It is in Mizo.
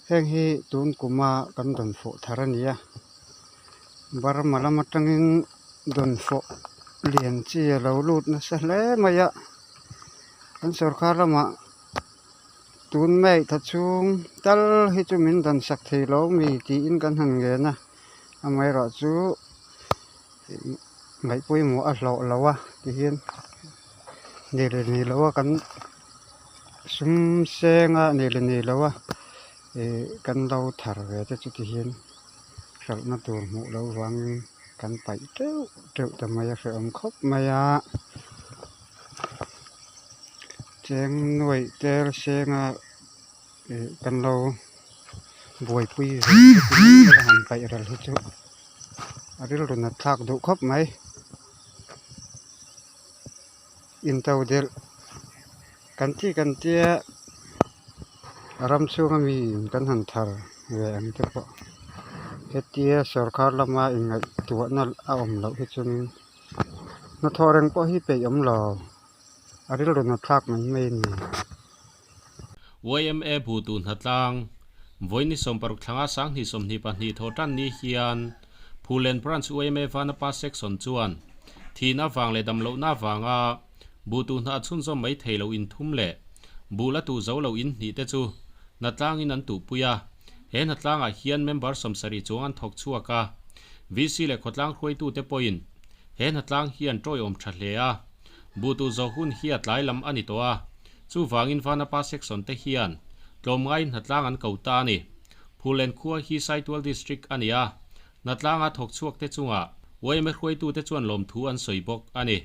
Heng hi tun kuma kan dawn fawh thar a ni a, Burma lam atangin dawn fawh lian chi a lo lut nasa hle mai a, kan sawrkar lamah tun mai tha chhung tal hi chu min dawn sak thei lo mi tiin kan han ngen a, amaherawhchu ngaihpawimawh a hlawh lo a tihian nei leh nei lo a kan sum seng a nei leh nei lo a ih kan lo thar ve te chu tihian hralhna tur hmuh loh vangin kan paih teuh teuh ta mai a hrehawm khawp mai a cheng nuaih tel seng a ih kan lo buaipui ve te chu han paih ral hi chu a rilru nat thlak duh khawp mai. Intodelh kan tih kan tia ram chhunga mi in kan han thar ve ang te pawh hetia sawrkar lama inngaihtuahna a awm loh hi chuan hnathawh reng pawh hi peih awm lo a rilru nat thlak mai mai a ni. Yma Butu hnatlang, Vawiin ni 60 thlanga 2022 thaw tan ni hian Phulen Branch yma Vanapa Section chuan thihna vang leh damlohna vanga Butu hna a chhunzawm mai thei lo in thum leh buh la tuh zo lo in hnih te chu hnatlangin an tuhpui a. He hnatlangah hian member 70 chuang an thawk chhuak a. VC leh khawtlang hruaitute pawhin he hnatlang hi an tawiawm tha hle a. Buh tuh zawh hun hi a tlai lam a ni tawh a. Chuvangin Vanapa Section te hian tlawmngaiin hnatlang an ko ta a ni. Phullen khua hi Saitual District a ni a, hnatlanga thawk chhuak te chungah yma hruaitute chuan lawmthu an sawi bawk a ni.